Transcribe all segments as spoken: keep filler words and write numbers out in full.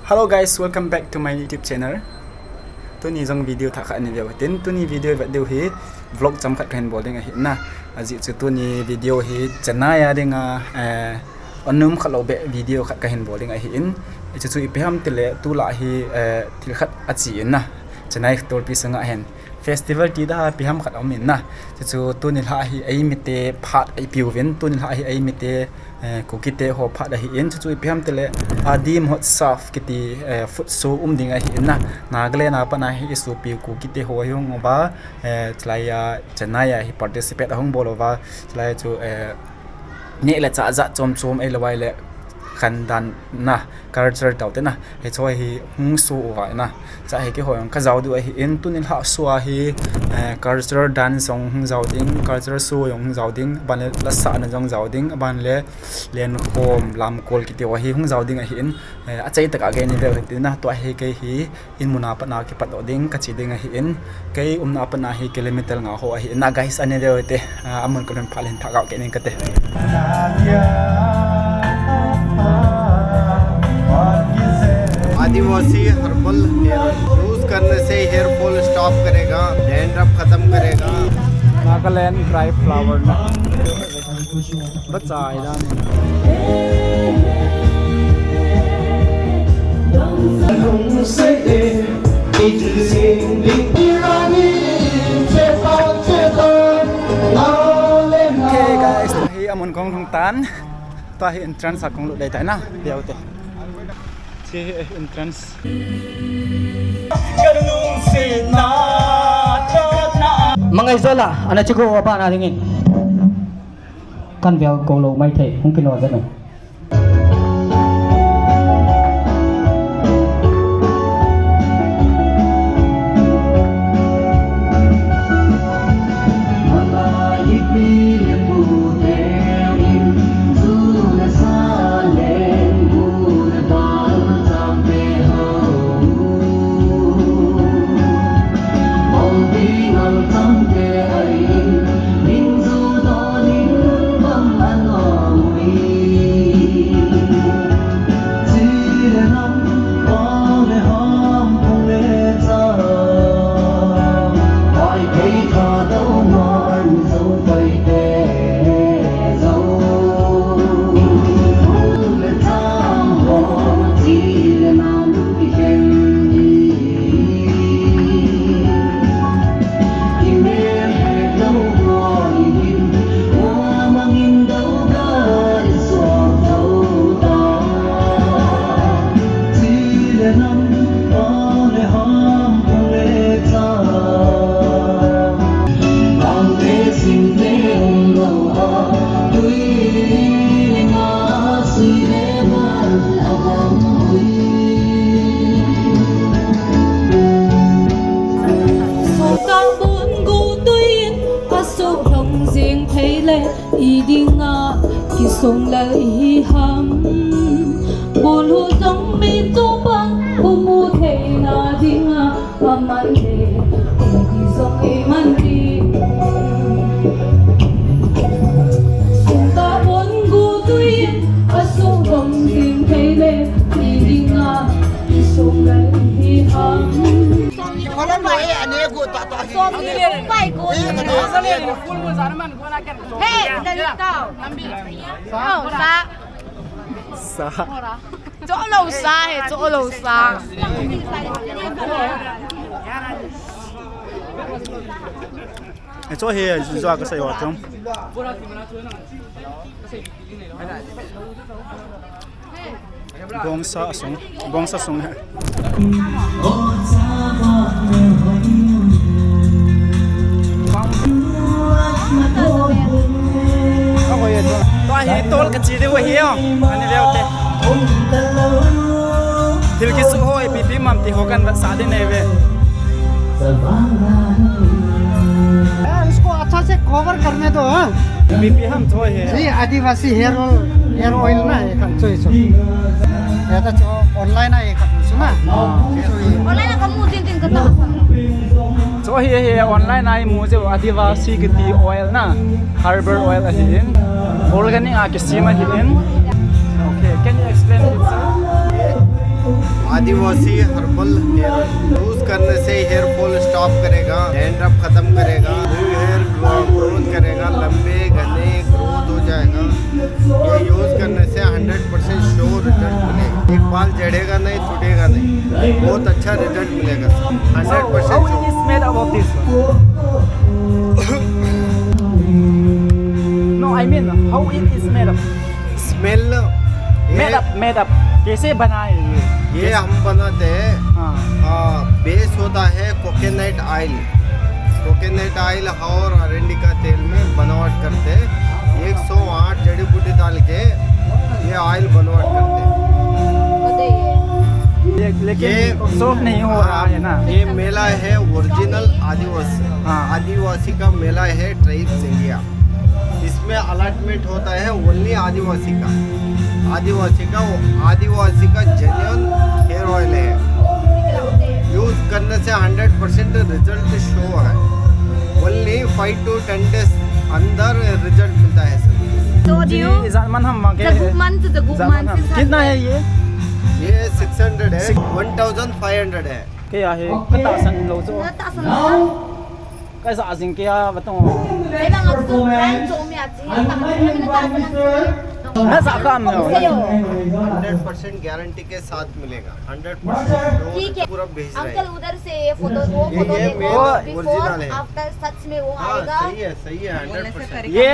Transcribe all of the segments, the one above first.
Hello guys, welcome back to my YouTube channel. Tuni jong video thah khat nei veu hitin, tuni video vet diu hi vlog chomkhat kahin bol ding ahi na. Ajeh chu tuni video hi Chennai a dinga, eh, anom khat lou beh video khat kahin bol ding ahin. Hichu chu ipi ham tile tulai hi, eh, thil khat achi in na. Chennai tolpi sunga hin festival ti da ipi ham khat aum in na. Chuchu tuni lha hi eimite phat eipiuvin, tuni lha hi eimite, eh, Kukite ho phat ahin, chuchu ipi ham tile Adi Mahotsav kiti, eh, food show um ding ahi in na. Nagaland a pat a hi isopi Kukite ho hi hung uva, eh, chulai a Chennai a hi participate ahung bol uva, chulai chu, eh, neh le chah jat chom chom ahilou vai le khandan na culture tau te na, hiche hi hung show uva na. Chua hi keiho jong kajao diu ahin, tuni lha show a hi, eh, cultural dance jong hung jao ding, cultural show jong hung jao ding, aban le lasahna jong jao ding, aban le lenkhom, lamkol kiti ho hi hung jao ding ahin, eh, achai tah a gei nei veu hitin na, tua hi kei hi in mun a pat a kipat doh ding kache ding ahin, kei umna a pat a hi kilometer nga ho ahin na guys, anei veu hite, ah, amun kalhun phat le hin phah kit ning kate. Adivasi herbal hair use करने से hair fall stop करेगा, dandruff खत्म करेगा। Nagaland dry flower na. Bachai dan. Okay guys, tua hi amun kahung lhung tan. Tua hi entrance a kahung lut ding tai na, veu hite. Hiche hi entrance. Mangai jola, ana chiku apa na dingin. Kan veu ko lou mai thei, hung kino jeng. Songkah bun gu tui in asuh lhong jing thei le, i dinga kisong lel ihi ham. Bul hu jong mi tupa u mu theina dinga aman le, i di jong i man di. Songkah bun gu tui in asuh lhong jing thei le, i dinga kisong lel ihi ham. Follow lo e, ane go ta ta hi. Som ni le pai go. Eh, ka do sa le. Hey, dali tao. Tao sa. Sa. Cho lo sa he, cho lo sa. Eh, cho he, cho ka sa yo tong. Bongsa sung, bongsa sung he. Tua hi tol kachi diu ahi o. Ani leu te. Thil kisu ho ipi ipi um am ti ho kan vetsah ding nei ve. इसको अच्छा से कवर करने दो, हाँ? Ipi ipi ham cho he. ये आदिवासी hair oil, hair oil ना, ये कौन सा इसको? ये तो जो ऑनलाइन है, ये कौन सा ना? Online na kamu tin tin kata. Cho hi hi online a imu jeh u Adivasi kiti oil na, herbal oil ahin. Organic a kisem ahin. Okay, can you explain it, sir? आदिवासी herbal hair oil use करने से hair fall stop करेगा, dandruff खत्म करेगा, new hair growth करेगा, लंबे घने ग्रोथ हो जाएगा। ये यूज करने से हंड्रेड परसेंट श्योर रिजल्ट मिलेगा। एक बाल झड़ेगा नहीं, टूटेगा नहीं, बहुत अच्छा रिजल्ट मिलेगा। Hundred percent sure. Is made up of this one? No, I mean, how it is made up? Smell. Made up, made up. कैसे बना है ये? ये हम बनाते हैं। हाँ। बेस होता है कोकोनट ऑयल। कोकोनट ऑयल और अरंडी का तेल में बनावट करते हैं। एक सौ आठ जड़ी बूटी डाल के ये ऑयल बनावट करते हैं। ये, लेकिन ये सॉफ्ट नहीं हो रहा है ना? ये मेला है ओरिजिनल आदिवासी। हाँ। आदिवासी का मेला है ट्राइब्स इंडिया। इसमें अलॉटमेंट होता है ओनली आदिवासी का। आदिवासी का, आदिवासी का जेन्युइन हेयर ऑयल है। यूज करने से हंड्रेड परसेंट रिजल्ट शो है। Only five to ten days अंदर रिजल्ट मिलता है सर। तो जी, जो इजाजत हम मांगे। कितना है ये? ये सिक्स हंड्रेड है। वन थाउजेंड फ़ाइव हंड्रेड है। क्या है? पता सन लो जो। कैसा आजिंग क्या बताऊं? Nasa काम में हो। हंड्रेड परसेंट गारंटी के साथ मिलेगा। हंड्रेड परसेंट ठीक है। पूरा भेज रहे हैं। अंकल, उधर से ये फोटो, वो ये, फोटो ये देखो। मेरा ओरिजिनल है। आफ्टर सच में वो हाँ, आएगा। सही है, सही है, हंड्रेड परसेंट। ये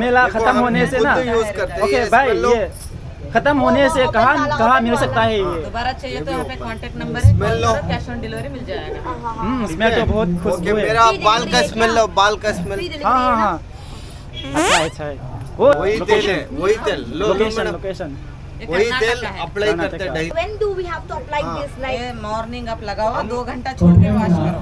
मेला खत्म होने से ना। ओके भाई, ये खत्म होने से कहाँ, कहाँ मिल सकता है ये? दोबारा चाहिए तो यहाँ पे कॉन्टैक्ट नंबर है, कॉल करो, कैश ऑन डिलीवरी मिल जाएगा। हम्म, इसमें तो बहुत खुशबू है। मेरा बाल का स्मेल लो, बाल का स्मेल। हाँ, हाँ, हाँ। अच्छा है, अच्छा है। वो वही तेल है, वही तेल। लो, लो, लोकेशन, मैडम। लोकेशन। वही तेल अप्लाई करते हैं। When do we have to apply this? Like, ये मॉर्निंग आप लगाओ, दो घंटा छोड़ के वॉश करो।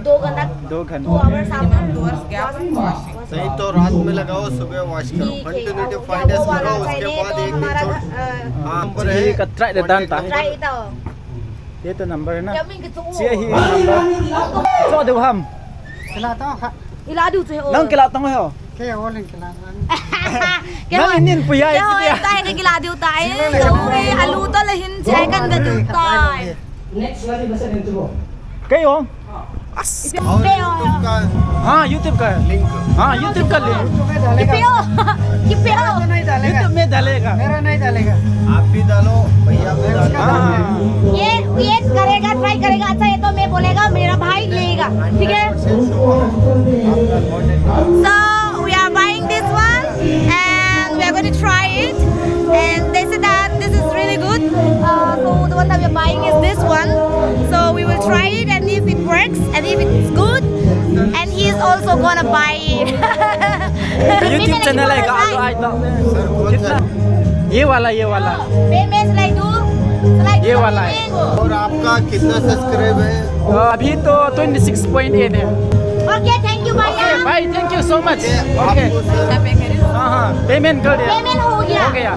दो घंटा, दो घंटा। Two hours after. Two hours gap washing। नहीं तो रात में लगाओ, सुबह वॉश करो। ठीक है, कंटिन्यूटी फाइव डेज करो, उसके बाद एक दिन छोड़। हाँ, नंबर है। Try the done ta. Try it out. ये तो नंबर है ना? ये तो नंबर। So do हम। Ila diu che o. Nang kila tang ho. Ke o ling kila. Nang nin puya. Ke o, tai ke kila diu tai. Alu to le hin che kan ga diu tai. Next slide, basa din tu. Kayo? As- और YouTube का हाँ, YouTube का लिंक। हाँ, YouTube का link. Kipeo. Kipeo. YouTube में डालेगा। मेरा नहीं डालेगा। आप भी डालो, भैया भी डालो। हाँ। ये, ये करेगा, ट्राई करेगा, अच्छा ये तो मैं बोलेगा, मेरा भाई लेगा, ठीक है? So we are buying this one and we are going to try it. And they said that this is really good. Uh, so the one that we are buying is this one. So we will try it and if it works and if it's good, and he is also gonna buy it. YouTube channel hai ka? ये वाला, ये वाला। ये वाला है। और आपका कितना सब्सक्राइब है? अभी तो ट्वेंटी सिक्स पॉइंट एट है। ओके, थैंक यू भैया। ओके भाई, thank you so much. Okay. हाँ, हाँ, पेमेंट कर दिया। पेमेंट हो गया। हो गया।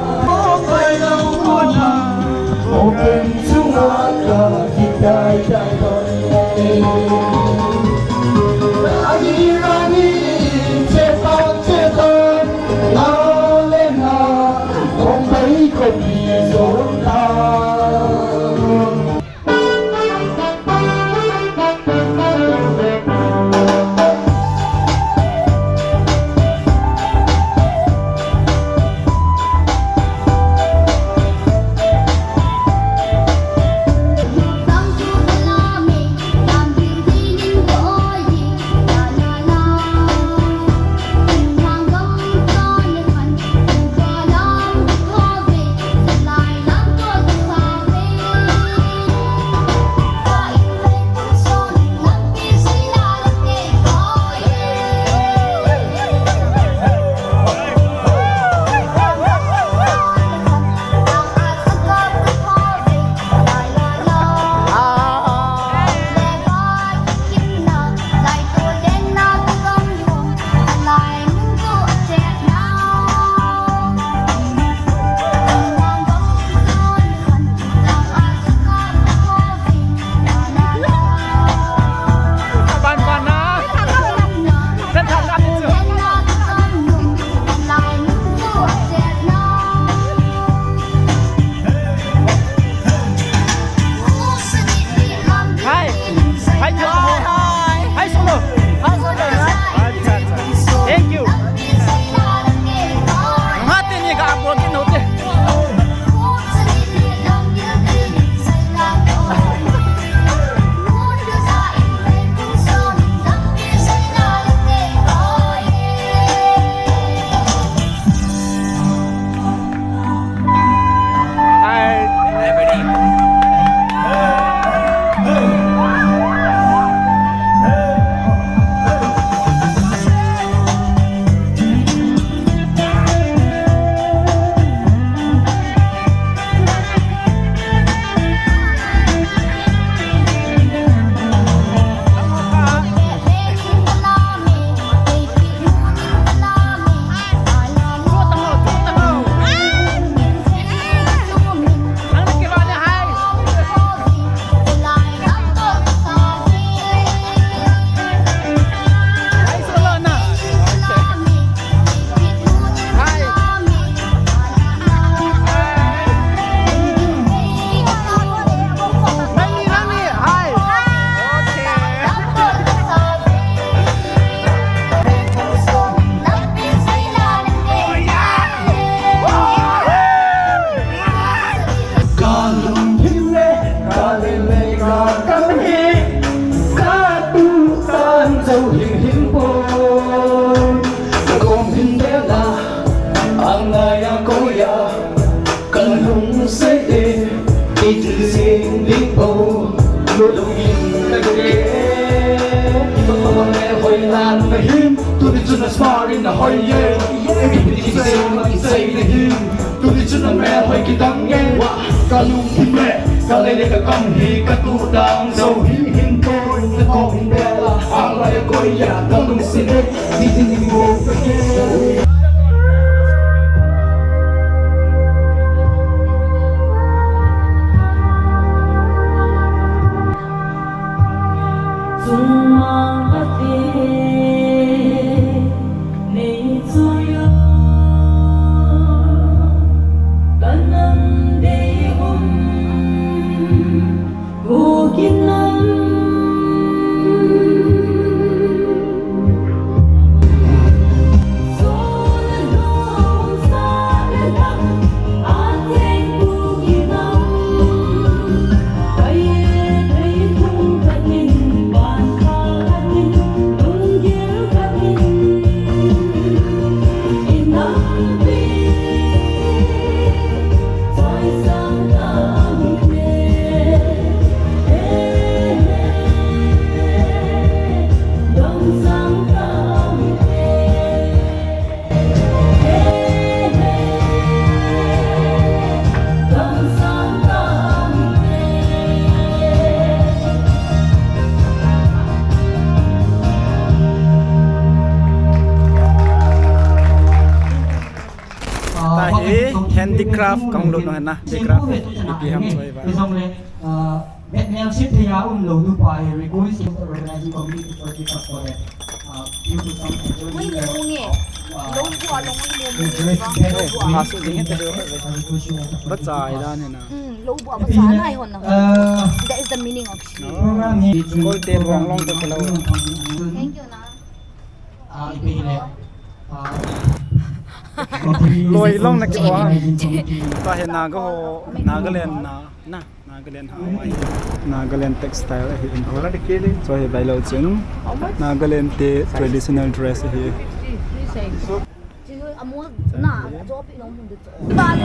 Ding ding po, lolong in kage. Mama me hoi lan na hin, tuni chun a smart in a hoi ye. Everything say, say na hin, tuni chun a me hoi kitang ye. Wa, ka lung hi me, ka lei le ka kam hi, ka tu dang zo hi hin to, na ko hin be la, a lai ko ya, ka lung si le. Tahi handicraft kang lut nang na, handicraft ipi ham choi ba. Vetmel sip thei a um lou nu pa hi request to organizing committee for the for the uh, due to some adjournment. Ui, mu nge. Lou bu a long ui mu mu. Interesting. Ba chai dan he na. Hmm, lou bu a ba chai na hon na. That is the meaning of she. Program hi. Koi te bong long to lou. Thank you na. Ah, ipi le. Ah. Loi long na ki wa. Tahi Naga ho, Nagaland na, na. Nagaland Hawaii. Nagaland textile ahi in. Choi hi bailo chenu. Nagaland te traditional dress ahi.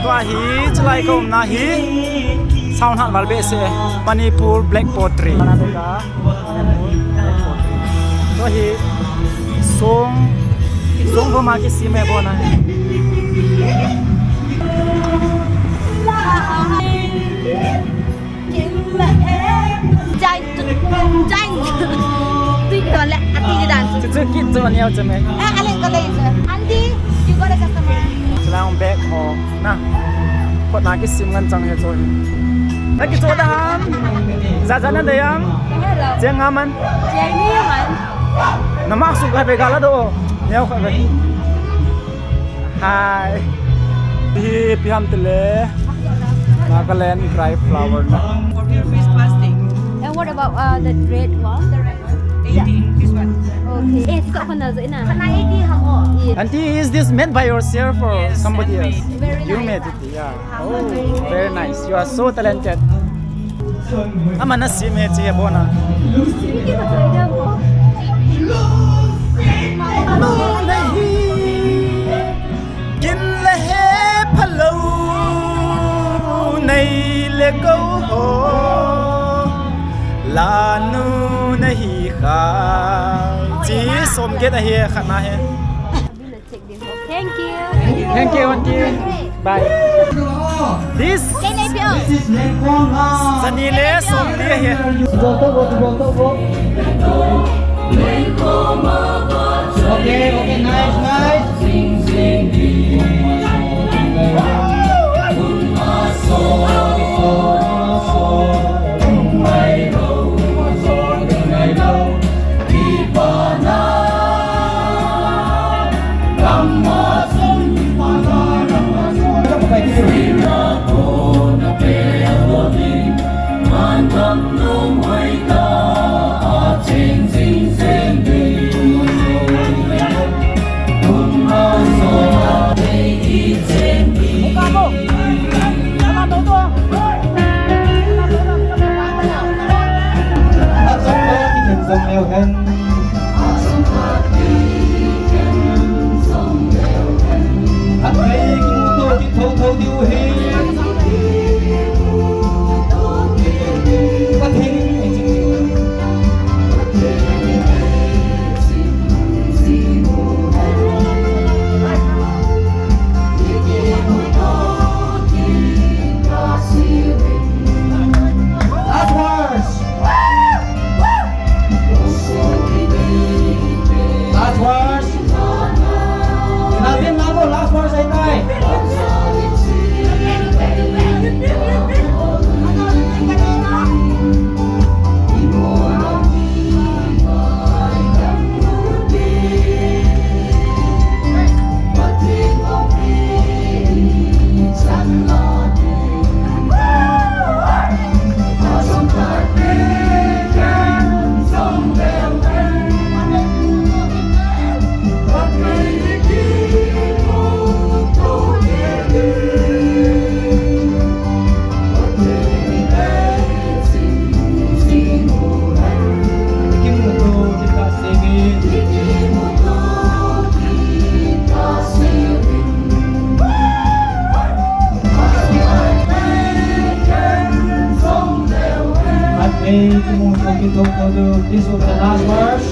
Tua hi chulai ka umna hi. Sound hat val behseh. Manipur Black Pottery. Tua hi song, song ko ma ki si me bona. Jai, jai. Tui kidon le, ati kidan. Chu chu kit chu aneo chu me. Eh, ale ko le chu. Aunty, you got a customer. Chulai bag ho na. Khut na kisim ngan chang he chu. Na kicho da ham. Jaja na de ham. Hello. Cheng nga man. Cheng ni man. Na mask su ka be gala do. Neo ka be. Hi. Hi ipi ham tile. Nagaland dry flower na. Forty rupees plastic. And what about uh, the red one? The red one. Eighty. This one. Okay. Eh, tika ko na zo ina. Kana eighty ham o. Auntie, is this made by yourself or somebody else? Very nice. You made it, yeah. Oh, very nice. You are so talented. Ama na sim he chi he bona. Kin le he phalou nei le ko ho. Lanu nahi kha. Chi som get ahi khat na he. Thank you. Thank you, auntie. Bye. This Sani le Somli ahi. Okay, okay, nice, nice. This was the last verse.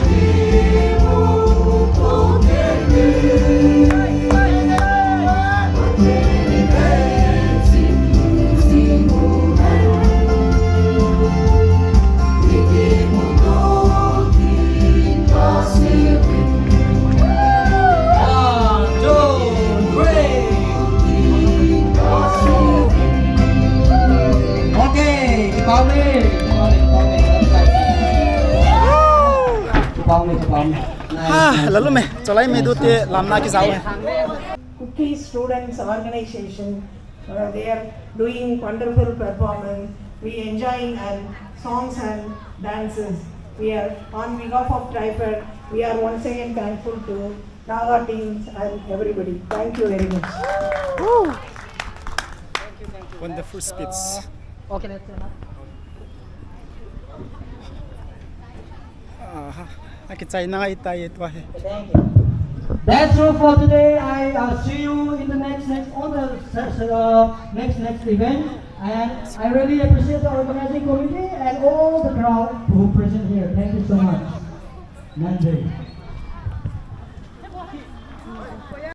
One, two, three. Okay, kipah uve, kipah uve, kipah uve. Kipah uve, kipah uve. Nice, nice, nice. Lalu me, cholai me du te lamna kijao e. Kuki Students Organization, uh, they are doing wonderful performance. We enjoying and songs and dances. We are on behalf of Trifer. We are once again thankful to Naga teams and everybody. Thank you very much. Wonderful speech. Okay, let's say now. Aha, akichai na ngai tai tua hi. Thank you. That's all for today. I, uh, see you in the next, next on the ses-, uh, next, next event. And I really appreciate the organizing committee and all the crowd who present here. Thank you so much. Nandri.